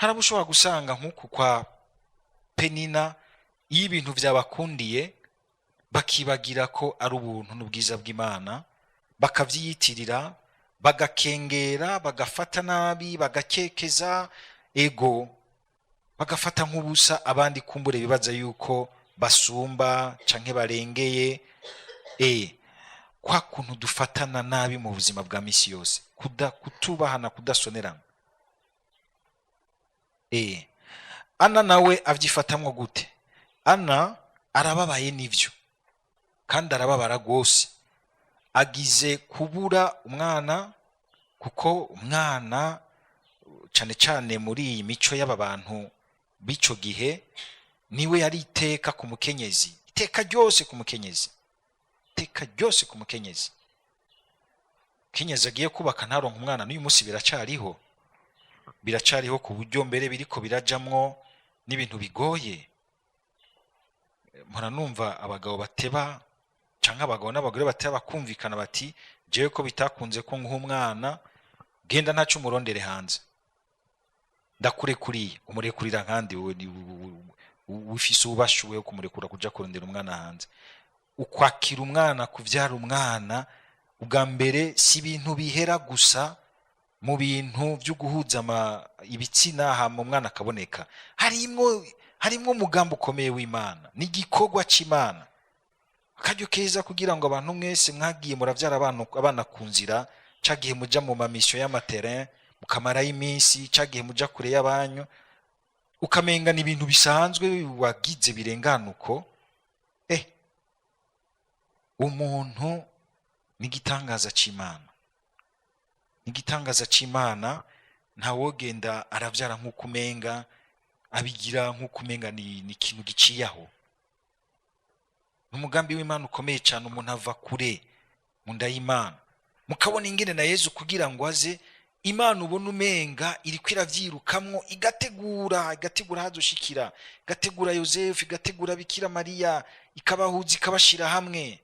Hari abo ushobora gusanga nk'uku kwa Penina, iyo ibintu byabakundiye bakibagira ko ari ubuntu n'ubwiza bw'Imana, bakavyiyitirira, bagakengera, bagafata nabi, bagakekeza ego, bagafata nk'ubusa abandi, kumbure bibaza yuko basumba canke barengeye. Kwa kuntu dufatana nabi mu buzima bwa misi yose, kutubahana, kudasonerana. Ana nawe avyifatamwo gute? Ana arababaye nivyo, kandi arababara rwose, agize kubura umwana, kuko umwana, cane cane muri iyi mico y'aba bantu b'ico gihe, niwe yari iteka ku mukenyezi, iteka ryose ku mukenyezi, iteka ryose ku mukenyezi. Mukenyezi agiye kubaka ntaronka umwana, n'uyu munsi biracariho, biracariho ku buryo mbere biriko birajamwo n'ibintu bigoye. Mpora numva abagabo bateba, canke abagabo n'abagore bateba bakumvikana bati: "Jewe ko bitakunze ko nguha umwana, genda ntaco umurondere hanze, ndakurekuriye." Umurekurira nkandi wowe ufise ububasha wo kumurekura kuja kurondera umwana hanze? Ukwakira umwana, kuvyara umwana ubwa mbere, si ibintu bihera gusa mu bintu byo guhuza ibitsina hama umwana akaboneka. Harimwo umugambi ukomeye w'Imana, ni igikorwa c'Imana. Akaryo keza kugira ngo abantu mwese mwagiye muravyara abana ku nzira, ca gihe muja mu ma missions y'ama terrain mukamarayo iminsi, ca gihe muja kure y'abanyu, ukamenga ni ibintu bisanzwe wagize birengana uko. Umuntu ni igitangaza c'Imana, ni igitangaza c'Imana. Ntawogenda aravyara nk'uko umenga abigira, nk'uko umenga ni ikintu giciye aho. Ni umugambi w'Imana ukomeye cyane. Umuntu ava kure mu nda y'Imana, mukabona ingene na Yezu kugira ngo aze, Imana ubona umenga iriko iravyirukamwo, igategura, igategura hazoshikira, igategura Yosefu, igategura Bikira Mariya, ikabahuza, ikabashira hamwe.